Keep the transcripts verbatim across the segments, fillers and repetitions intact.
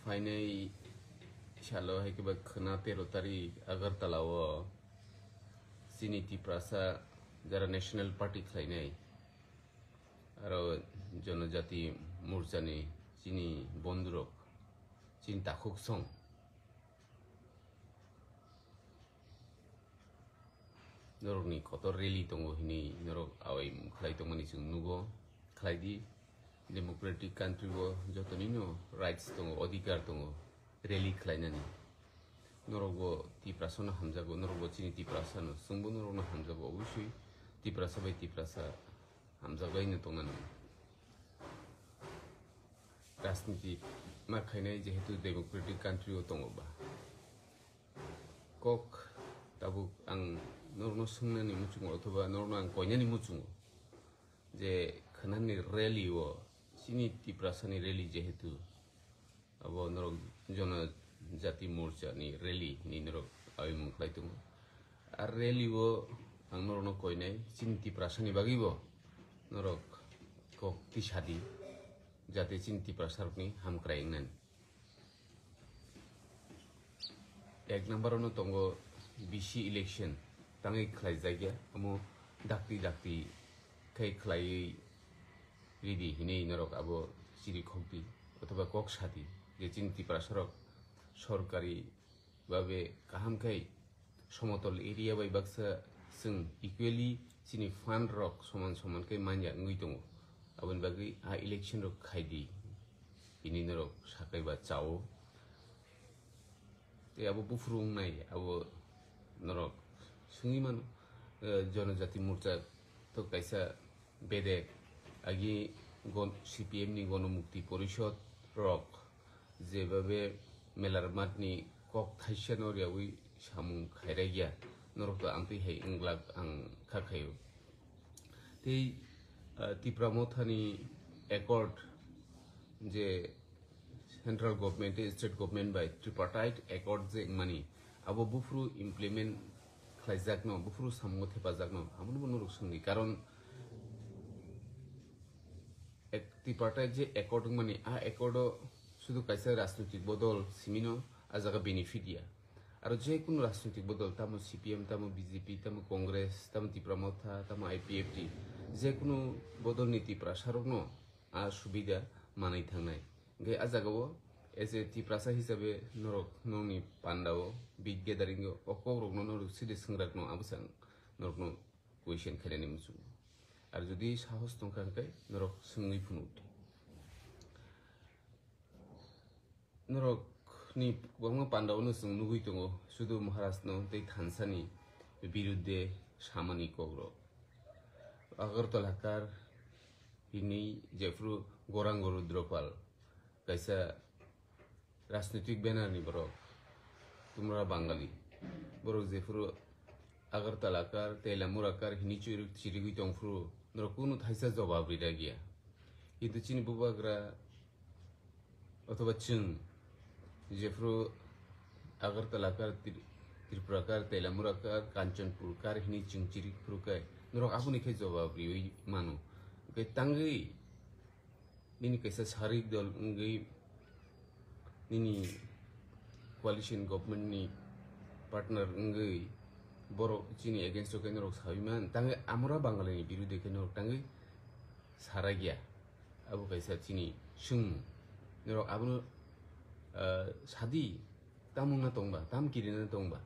Phainai salo hai khe ba khwna tero tarik Agartala o chini Tiprasa jara National Party khlainai aro Jonojati Morcha ni chini bondhurok, chini takhuk song norokni kotor rally tongo hinwi norok awai khlai tongmani chwng nugo. Khlai di, democratic country o jotonino rights tongo, odhikar tongo rally khlainani. Norokbo Tiprasano hamjago, norokbo chini Tiprasano, chwngbo norokno hamjago, obviously Tiprasa bai Tiprasa hamjagwi no tongnani. Rajniti ma khainai jehetu democratic country o tongo ba. Kok tabuk ang norokno swngnani muchungo othoba norokno ang koinani muchungo je khwnani rally o chini Tiprasani rally jehetu abo norok Jonojati Morcha ni rally hinwi norok abimung khlai tongo. Ar rally o ang norokno koinai chini Tiprasani bagwi bo norok kok tisadi jate chini Tiprasarokni hamkrai wngnani. Ek number ono tongo B C election tangwi khlaijakya, omo dakti dakti khai khlaiwi ridi hinwi norok abo chiri khokdi othoba kok sadi je chini Tiprasarok sorkari babe kaham khai somotol area bai baksa chwng equally chini fund rok soman soman khe manya wngwi tongo. Aboni bagwi a election rok khaidi hinwi norok sakai ba chao. Tei abo buphuru wngnai abo norok swngwi mano, eh, Jonojati Morcha to kaisa bedek agi gon-, C P M ni Gonomukti Porishod rok jebabe melarmatni kok thaisano riyawi samung khairakya, norok to amtwi hai wnglak ang kha khaio. Tei, ah, Tipra Mothani accord je central government tei state government bai tripartite accord je wngmani abo buphuru implement khlaijakno, buphuru samungo thepajakno, abonobo norok swngdi. Karon ek-, tripartite je accord wngmani, a accord o sudu kaisa rajnoitik bodol simino a jaga benefit ya. Aro je kunu rajnoitik bodol, tamo C P M, tamo B J P, tamo Congress, tamo Tipra Motha, tamo I P F T, je kunu bodolni Tiprasarokno a subida manwi thangnai. Hingke a jaga o as a Tiprasa hisabe norok nongni panda o big gathering o o kok rokno norok side swngrakno abwsang norokno question khainani muchungo. Ar jodi sahos tongkha hingke norok swngwi phunuk di. Norokni kwbangma panda o no chwng nugwi tongo, sudu Maharaj no tei thansa ni birudde samani kok rok. Agartala kar hini jephru Gorang Rudropal kaisa rajnitik banner ni borok, tumra Bangali. Borok jephuru Agartala kar, Teilamura kar hini chirigwi tongphuru, norok kunu thaisa jobab ri ragya. Kintu chini bubagra othoba chwng jephuru Agartala kar, Tri-, Tripura kar, Teilamura kar, Kanchanpur kar hini chwng chirigphuru khe, norok aboni khe jobab riwi mano. Hwnkhe tangwi nini kaisa sarik dol wngwi, nini coalition government ni partner wngwi, borok chini against o khe norok sawi man, tangwi amora Bangali ni birude khe norok tangwi sarakya. Abo kaisa chini swngmung. Norok abono, ah, sadi, tamo wngna tongba, tam kirina tongba.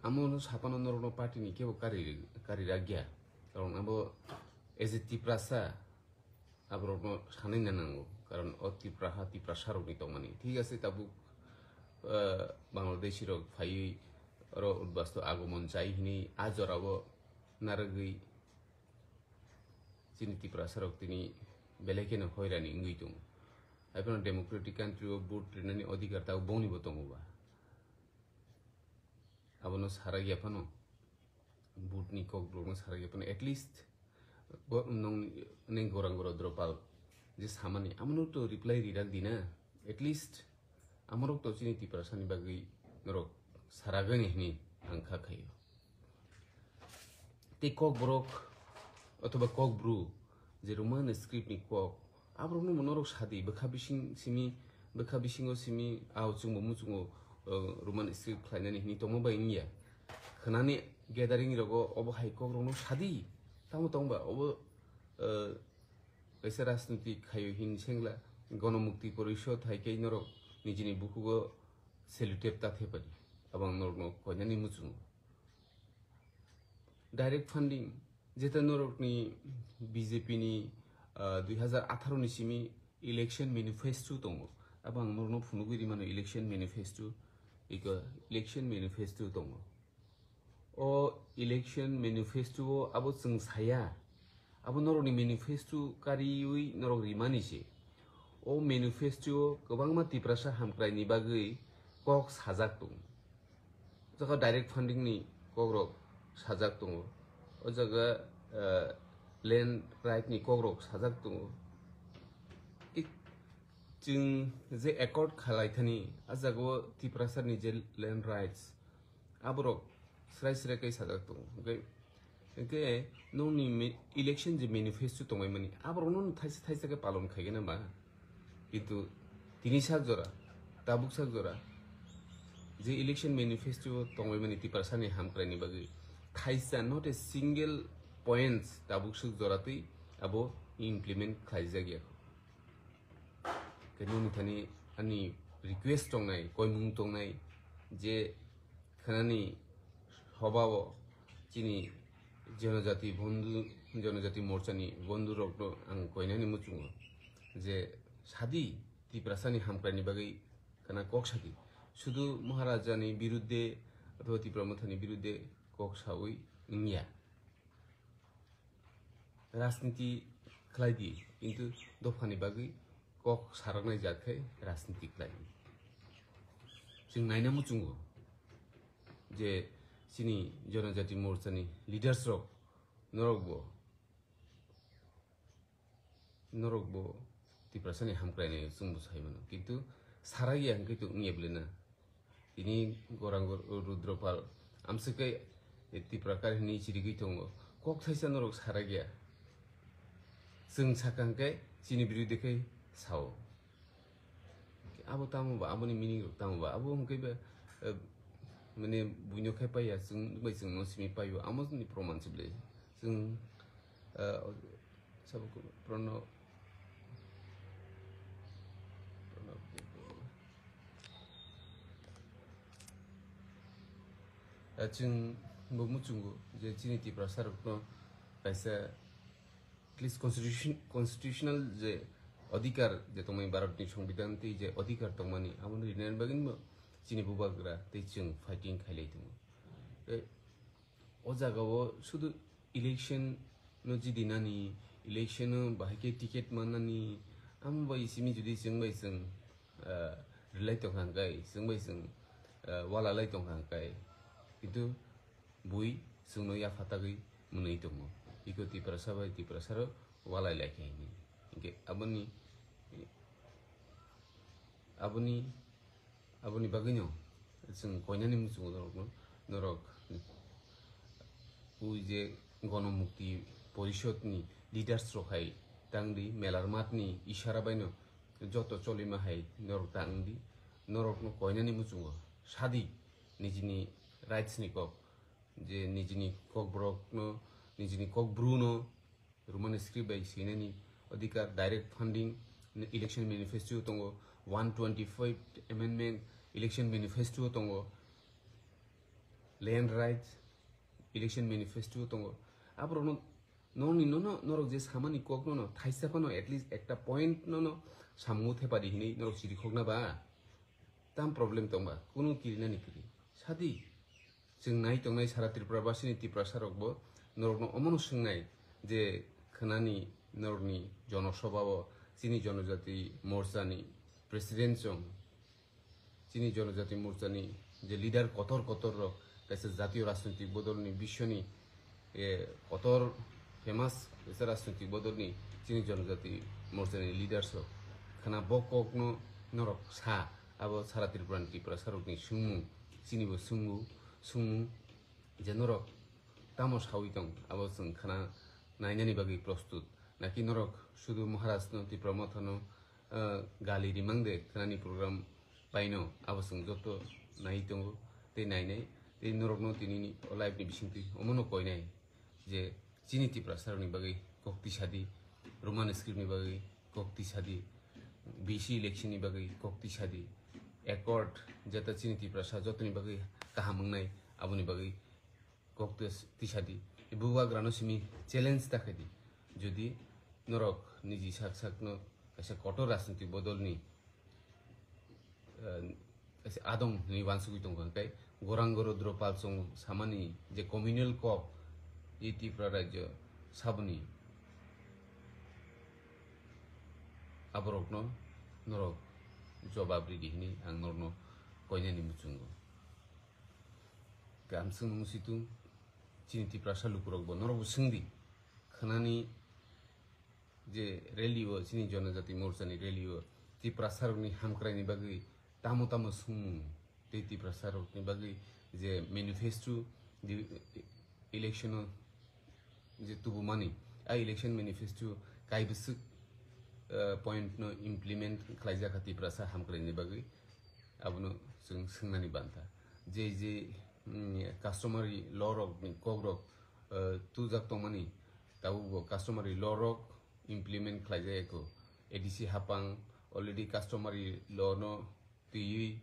Amo no sapano norokno party ni kebo kari, kari rakya. Karon abo as a Tiprasa, aborokno sanwi na nango, karon o Tipra ha, Tiprasa rokni tongmani. Thik ase, tabuk, ah, Bangladeshi rok phaiwi oro udbasto agomon chai hini a jorao narwgwi chini Tiprasa rok tini belai kheno hoirani wngwi tongo. Haiphano democratic country o vote rinani odhikar tabuk bongni bo tongo ba? Abono sarak ya phano, vote ni kok rokno sarak ya phano, at least bo-, nong, neng Gorang Rudropal je samani, amono to reply rirak di na, at least amorok to chini Tiprasa ni bagwi norok saragani hini ang kha khaio. Tei kok borok othoba kok bru je Roman script ni kok, aborokno norok sadi bwkha bising simi Bwkha bisingo simi, ao chwngbo muchungo, uh, Roman script khlainani hini tongma bai wngya. Khwnani gathering rogo obo hai kokrokno sadi, tamo tongba obo, uh, kaisa rajniti khaio hini sengla, Gonomukti Porishod hai khe norok nijini bukugo sellotape ta thepadi. Abo ang norokno koinani muchungo. Direct funding, jeta norokni B J P ni, ah, dui hazar atharo ni simi election manifesto tongo. Abo ang norokno phunugwi rimano election manifesto, iko election manifesto tongo. O election manifesto o abo chwng saya, abo norokni manifesto kariwi norok rimani se. O manifesto o kwbangma Tiprasa hamkraini bagwi kok sajak tongo. O jaga direct funding ni kokrok sajak tongo. O jaga, eh, land right ni kokrok sajak tongo. I-, chwng je accord khalai thani, a jaga o Tiprasa ni je land rights, aborok srai srai khe sajak tongo. Hwnkhe, hwnkhe nongni me-, election je manifesto tongmani, aborokno thaisa thaisa khe palon khaigena ba. Kintu tini sak jora, tabuk sak jora, je election manifesto tongmani Tiprasani hamkraini bagwi thaisa, not a single points tabuk sak jora twi abo implement khlaijak ya. Khe nini thani ani request tongnai, koimung tongnai je khanani hobao chini Jonojati Bondhu, Jonojati Morchani bondhurokno ang koinani muchungo je sadi Tiprasani hamkraini bagwi khana kok sadi. Sudu Maharajani birudde athoba Tipra Mothani birudde kok sawi wngya. Rajniti khlai di, kintu dophani bagwi kok saraknai jat khai rajniti khlai di. Chwng naina muchungo je chini Jonojati Morchani leaders rok norok bo, norok bo Tiprasani hamkrainai chwngbo sai mano, kintu sarakya hwnkhe to wngya bwlena. Tini Gorang Rudropal amswk khe Tipra kar hinwi chirigwi tongo. Kok thaisa norok sarakya. Chwng sakha hwnkhe chini birude khe sao. Abo tamo ba, aboni meaning rok tamo ba? Abo hwnkhe ba, eh, mane buino khai paiya, chwng bai chwngno simi paio, amoni proman se bwle. Chwng, eh, Sabo ko-, Prono-, Prono-, eh, chwng bo muchungo je chini Tiprasa rokno kaisa at least constitution, constitutional je adhikar je tongmani Bharat ni Songbidan tei je adhikar tongmani amo rinani bagwi bo chini bubagra tei chwng fighting khailai tongo. Eh, O jaga o sudu election no jidi nani, election no bahai khe ticket man nani, amo bai simi judi chwng bai chwng, ah, rwlai tong kha hwnkhe, chwng bai chwng, ah, wala lai tong kha hwnkhe, kintu bui chwngno yapha tagwi mwnwi tongo. Iko Tiprasa bai Tiprasa rok walai lai kha hini. Hinkhe aboni, aboni Aboni bagwino chwng koinani muchungo norokno, norok ui je Gonomukti Porishod ni leaders rok hai tang di, melar mat ni ishara baino joto cholima hai norok tang di, norokno koinani muchungo sadi nijini rights ni kok, je nijini kokborokno, nijini kokbruno, Roman script bai swinani adhikar, direct funding, election manifesto tongo, one twenty-five amendment election manifesto tongo, land rights election manifesto tongo. Aborokno norokni nono, norok je samani kokno no thaisa phano at least ekta point nono samung thepadi hinwi norok chirikhokna ba? Tam problem tongba, kunu kirinani kiri. Sadi, chwng nai tongnai sara Tripura basini Tiprasa rokbo norokno omono swngnai je khwnani norokni jonosabha o chini Jonojati Morchani president chwng, chini Jonojati Morchani je leader kotor kotor rok kaisa jatiyo rajnoitik bodolni biswni, eh, kotor famous kaisa rajnoitik bodolni chini Jonojati Morchani leaders rok khwna bo kokno norok sa, abo sara Tripurani Tiprasa rokni swngmung, chinibo swngmung, swngmung je norok tamo sawi tong, abo chwng khwna nainani bagwi prostut. Naki norok sudu Maharajno, Tipra Mothano, ah, gali rimang de khnani program paino abo chwng joto nai tongo tei nainai tei norokno tinini o live ni bisingtwi omono koinai je chini Tiprasarokni bagwi kok tisadi, Roman script ni bagwi kok tisadi, B C election ni bagwi kok tisadi, accord jeta chini Tiprasa jotoni bagwi kaham wngnai aboni bagwi kok tis-, tisadi. Bubagrano simi challenge ta khaidi. Jodi norok niji sak sakno kaisa kotor rajnitik bodolni, eh, kaisa adong hinwi wansugwi tongo, hwnkhe Gorang Gorodro Palchong samani je communal kok, e Tripura rajyo saboni aborokno norok jobab ridi hinwi ang norokno koinani muchungo. Kamsung nung situng chini Tiprasa lukurok bo norok bo swngdi khnani je rally o chini Jonojati Morcha ni rally o Tiprasa rokni hamkrai ni bagwi tamo tamo swngmung tei Tiprasa rokni bagwi je manifesto di election o je tubumani a election manifesto kaibwswk, eh, point no implement khlaijak kha Tiprasa hamkrai ni bagwi. Abono chwng swngnani banta. Je je, mm, customary law rok ni kok rok, eh, tujak tongmani, tabuk bo customary law rok implement khlaijak eko. A D C hapang already customary law no twiwi,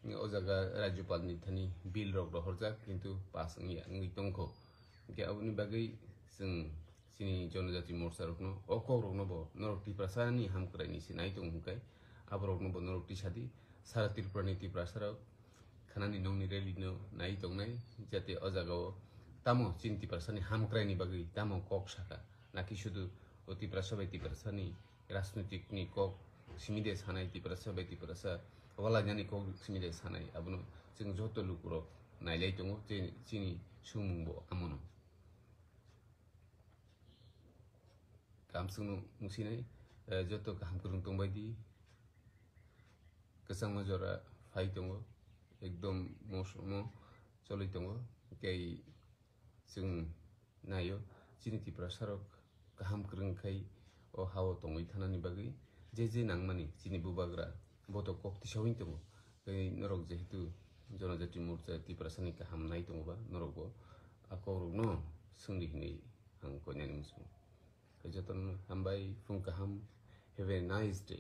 mm, o jaga Rajyapal ni thani bill rok rohorjak, kintu pass wngya, wngwi tongkho. Hwnkhe aboni bagwi chwng chini Jonojati Morcha rokno, o kok rokno bo norok Tiprasa ni hamkrai ni se nai tongo hwnkhe, aborokno bo norok tisadi, sara Tripura ni Tiprasa rok khanani nongni rally no nai tongnai, jate o jaga o tamo chini Tiprasa ni hamkrai ni bagwi tamo kok saka, naki sudu o Tiprasa bai Tiprasa ni rajnitik ni kok simi de sanai, Tiprasa bai Tiprasa walainani kok simi de sanai, abono chwng joto lukurok nailai tongo, chini, chini sumung bo amono. Kamsungno musinai, eh, joto kaham kwrwng tongbai di. Kwchangma jora phai tongo, ekdom mosomo choli tongo. Tei chwng naio, chini Tiprasa rok kaham kwrwng khai o hao tongwi thanani bagwi je je nangmani chini bubagra bo to kok tisawi tongo. Tei norok jehetu Jonojati Morcha Tiprasa ni kaham nai tongo ba, norok bo a kok rokno swngdi hinwi ang koinani muchungo. Jotono hambai, phung kaham, have a nice day.